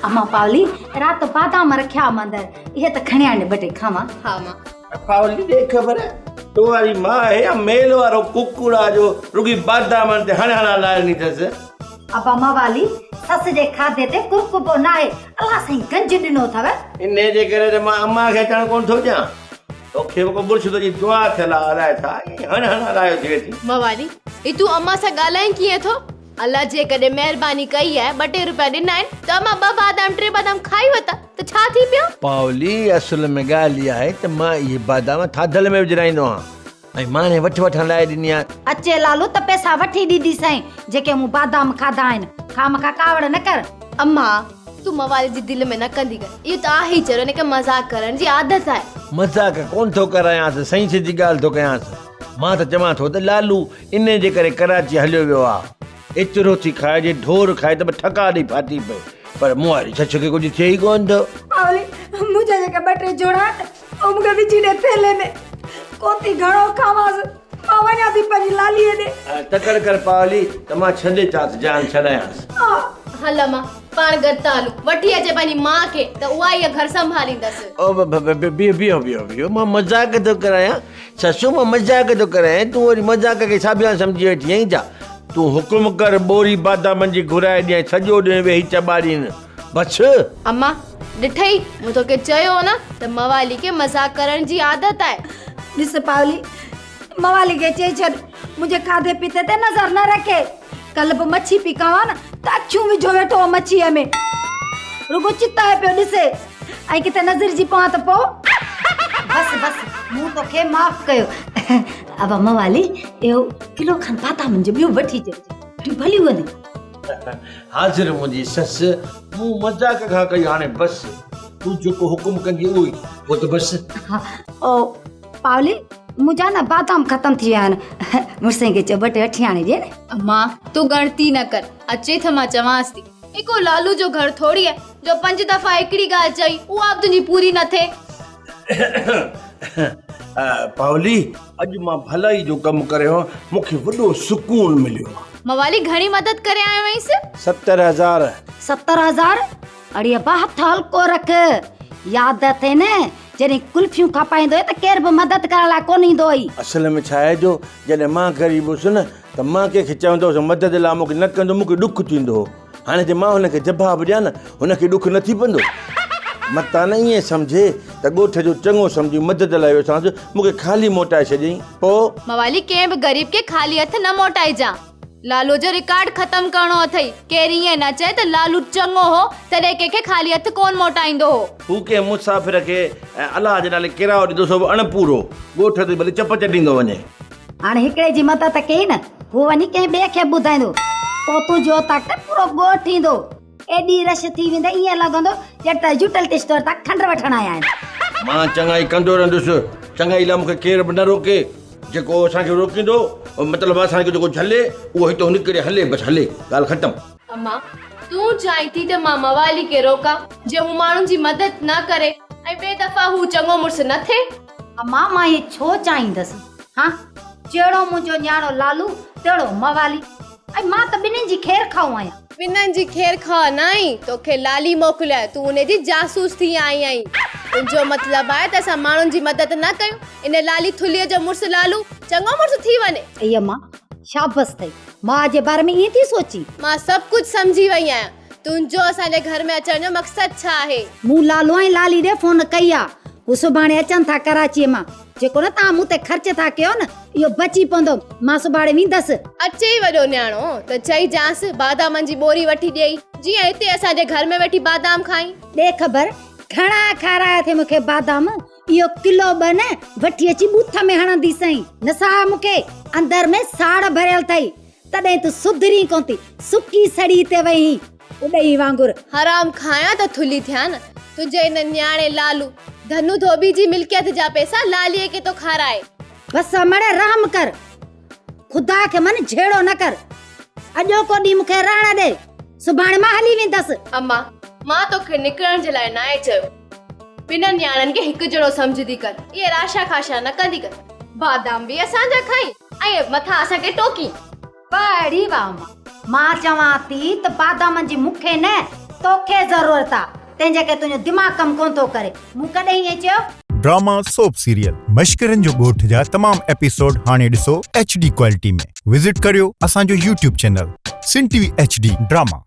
امان پاولي، رات بادام رکيا هئم اندر، اهي ته کڻي آڻ ٻه ٽي کاوان. ها امان. پاولي ڏي خبر، تو واري ماء آهي يا ميل وارو ڪڪڙ آ جو رڳي بادامن تي هڻ هڻان لائي ڏني اٿس. ابا موالي، سس جي کاڌي تي ڪرڪبو ناهي، الله سائين گنج ڏنو اٿو. انهيء جي ڪري ته مان امان کي اچڻ ڪونه ٿو ڏيان. توکي به ڪو مرشد جي دعا ٿيل آ الائي ڇا، ائين هڻ هڻان لايو ٿي ويٺي. موالي، هي تون امان سان ڳالهائين ڪيئن ٿو؟ الله جيڪڏهن مهرباني ڪئي آهي، ٻه ٽي روپيا ڏنا آهن ته امان ٻه بادام ٽي بادام کائي ورتا ته ڇا ٿي پيو؟ پاولي، اصل ۾ ڳالهه اها آهي ته مان اهي بادام ٿاڌل ۾ وجهرائيندو آهيان ۽ ماڻهي وٺ وٺان لاء ڏني آهي. اچي لالو ته پئسا وٺي ڏينديسانء جيڪي مون بادام کاڌا آهن. خامخواه ڪاوڙ نه ڪر. امان، تون موالي جي دل ۾ نه ڪندي ڪر. اهو ته آهي ئي چريو، هن کي مذاق ڪرڻ جي عادت آهي. مذاق ڪونه ٿو ڪرايانس، سائين سڌي ڳالهه ٿو ڪيانس. مان ته چوان ٿو ته لالو انهيء جي ڪري ڪراچيء هليو ويو آ. ايترو ٿي کائي جي ڍور کائي ته به ٺڪاء ڏئي ڦاٽي پئي، پر مون واري ڇڇ کي ڪجهه ٿئي ئي ڪونه ٿو. پاولي، منهنجا جيڪي ٻه ٽي جوڙا آهن، اهي مون کي وجهي ڏي ٿيلهي ۾. ڪونه ٿي گهڻو کاوانس. مان وڃان ٿي پنهنجي لاليء ڏي. تڪڙ ڪر پاولي ته مان ڇڏي اچانس، جان ڇڏايانس. ها. هل امان، پاڻ گڏ ٿا هلون. وٺي اچي پنهنجي ماء کي ته اها ئي گهر سنڀاليندس. او بيهو بيهو بيهو بيهو، مان مذاق ٿو ڪرايان. سسو مان مذاق ٿو ڪرايان، تون وري مذاق کي ساڀيان سمجهي ويٺي آهين ڇا؟ تون حڪم ڪر ٻوري بادامن جي گهرائي ڏيانء سڄو ڏينهن ويهي چٻاڙين بس. اما، ڏٺئي مون توکي چيو هو نه ته موالي کي مذاق ڪرڻ جي عادت آهي. ڏس پاولي، موالي کي چئي ڇڏ منهنجي کاڌي پيتي تي نظر نه رکي. ڪلهه به مڇي پي کاوان نه ته اکيون وجهو ويٺو هو مڇيء ۾. رڳو چتائي پيو ڏسي. ۽ ڪٿي نظرجي پوان ته پوء؟ بس بس مون توکي معاف ڪيو. ابا موالي اهو ڪلو کن بادامن جو ٻيو وٺي اچ ٻيون ڀليون وڃن. حاضر منهنجي سس، مون مذاق کان ڪئي هاڻي بس، تون جيڪو حڪم ڪندين اهو ئي، پوء ته بس. ها او پاولي منهنجا نه بادام ختم ٿي ويا آهن، مڙسين کي چئو ٻه ٽي وٺي آڻي ڏي نه. امان تون ڳڻتي نه ڪر، اچي ته مان چوانس ٿي. هي ڪو لالو جو گهر ٿوري آهي جو پنج دفعا هڪڙي ڳالهه چئي اها به تنهنجي پوري نه ٿئي. پاولي، اڄ مان ڀلائي جو ڪم ڪريو آهي، مون کي وڏو سڪون مليو آهي. موالي گهڻي مدد ڪري آيو آهينس؟ 70,000. 70,000؟ اڙي ابا هٿ هلڪو رک. ياد اٿئي نه جڏهن قلفيون کپائيندو هئين ته ڪير به مدد ڪرڻ لاء ڪونه ايندو هئي. اصل ۾ ڇا آهي جو جڏهن مان غريب هوس نه ته مان ڪنهن کي چوندو هوس مدد لاء مون کي نه ڪندو مون کي ڏک ٿيندو هو. هاڻي جي مان هن کي جباب ڏيان نه هن کي ڏک نه ٿي پوندو. متان نه ائين سمجهي ته ڳوٺ جو چڱو سمجهي مدد لاء ويوسانس مون کي خالي موٽائي ڇڏيائين. پوء. موالي ڪنهن به غريب کي خالي هٿ نه موٽائجان. لالو جو رڪارڊ ختم ڪرڻو اٿئي. ڪير ائين نه چئي ته لالو چڱو هو تڏهن ڪنهن کي خالي هٿ ڪونه موٽائيندو هو. هو ڪنهن مسافر کي الله جي نالي ڪرايو ڏيندو سو به اڻپورو. ڳوٺ تي ڀلي چپ چٽيندو وڃي. هاڻي هڪڙي جي مدد ڪئي نه، هو وڃي ڪنهن ٻئي کي ٻڌائيندو، پوء تنهنجي اوطاق تي پورو ڳوٺ ايندو. ايڏي رش ٿي ويندي، ائين لڳندو ڄڻ ته يوٽيلٽي اسٽور تان کنڊ وٺڻ آيا آهن. مان چڱائي ڪندو رهندس، چڱائي لاء مون کي ڪير به نه روڪي. جيڪو اسان کي روڪيندو، مطلب اسان کي جيڪو جهلي، اهو هتو نڪري هلي، بس هلي، ڳالهه ختم. امان، تون چاهين ٿي ته مان موالي کي روڪان، جي هو ماڻهن جي مدد نه ڪري ۽ ٻئي دفعا هو چڱو مڙس نه ٿئي؟ امان، مان ائين ڇو چاهيندس؟ ها، جهڙو منهنجو نياڻو لالو، تهڙو موالي ۽ مان ته ٻنهين جي خير خواهه آهيان. ٻنهين جي خير خواهه نه آهين، توکي لالي موڪليو آهي، تون ان جي جاسوس ٿي آئي آهين. تنهنجو مطلب آهي ته اسان ماڻهن جي مدد نه ڪيون، ان لالي ٿلهيء جو مڙس لالو چڱو مڙس ٿي وڃي. اي امان، شابس اٿئي، ماء جي باري ۾ ائين ٿي سوچين. مان سڀ ڪجهه سمجهي وئي آهيان، تنهنجو اسان جي گهر ۾ اچڻ جو مقصد ڇا آهي؟ مون لالو ۽ لالي ڏي فون ڪئي آ، هو سڀاڻي اچن ٿا ڪراچيء مان. جيڪو نه توهان مون تي خرچ ٿا ڪيو نه، اهو بچي پوندو. مان سڀاڻي ويندس. اچي ئي وڏو نياڻو ته چئجانس بادامن جي ٻوري وٺي ڏيئي، جيئن هتي اسان جي گهر ۾ ويٺي بادام کائين. ڏي خبر، گهڻا کارايا اٿئي مون کي بادام؟ اهو ڪلو ٻه نه، وٺي اچي ٻوٿ ۾ هڻنديسئين. نه ساهه مون کي، اندر ۾ ساڙ ڀريل اٿئي، تڏهن تون سڌرين ڪونه ٿي، سڪي سڙي هتي وئي هين. اڏهي وانگر. حرام کايان ته ٿلهي ٿيان نه. تنهنجي ان نياڻي لالو، ڌنو ڌوٻي جي ملڪيت جا پئسا لاليء کي ٿو کارائي. بس امڙ رحم ڪر. خدا کي من جهيڙو نه ڪر. اڄوڪو ڏينهن مون کي رهڻ ڏي. سڀاڻي مان هلي ويندس. اما، مان توکي نڪرڻ جي لاء ناهي چيو. ٻنهن نياڻين کي هڪ جهڙو سمجهندي ڪر. اهي راشا کاشا نه ڪندي ڪر. بادام به اسان جا کائين ۽ مٿان اسان کي ٽوڪين. واهه ڙي واهه امان. مان چوان ٿي ته بادامن جي مون کي نه توکي ضرورت آ، تنهن جي ڪري تنهنجو دماغ ڪم ڪونه ٿو ڪري. مون ڪڏهن ائين چيو؟ ڊراما سوپ سيريل مشڪرن جو ڳوٺ جا تمام ايپيسوڊ هاڻي ڏسو ايڇ ڊي ڪوالٽي ۾ وزٽ ڪريو اسان جو YouTube channel Sindh T V H D drama.